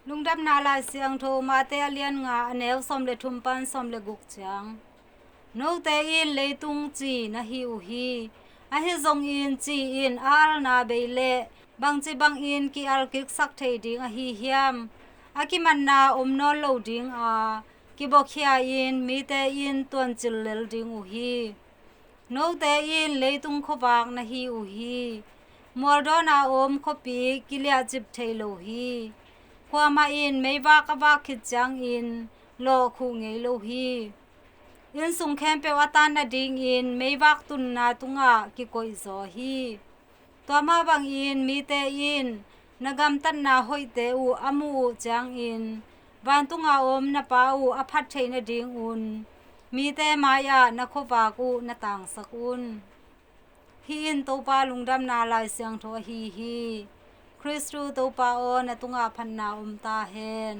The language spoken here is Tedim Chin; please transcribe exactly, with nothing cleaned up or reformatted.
Lungdamna Lai Siangtho Mate a lian nga, a neu sawm le thum pan sawm le guk ciang. Note in leitung ci na hi uh hi. Ahi zongin ci in a alna bei leh bangci bangin ki-al kiksak thei ding ahi hiam? A kimanna om nawn lo ding a, kibuakhia in mite in tuancil lel ding uh hi. Note in leitung khuavak na hi uh hi. Mualdawn a om khuapi kiliahcip thei lo hi. Kuamah in meivak a vak khit ciangin lawhkhuh ngei lo hi. Innsung khempeuh a tan nadingin meivak tunna tungah kikoihzaw hi. Tua mah bangin mite in na gamtatna hoihte uh a muh uh ciangin vantunga om na Pa uh a phat theih nadingun mite mai-ah na khuavak uh na tangsak un. Hih in Topa Lungdamna Lai Siangtho ahi hi. Khristu Topa aw, na tungah phatna om ta hen.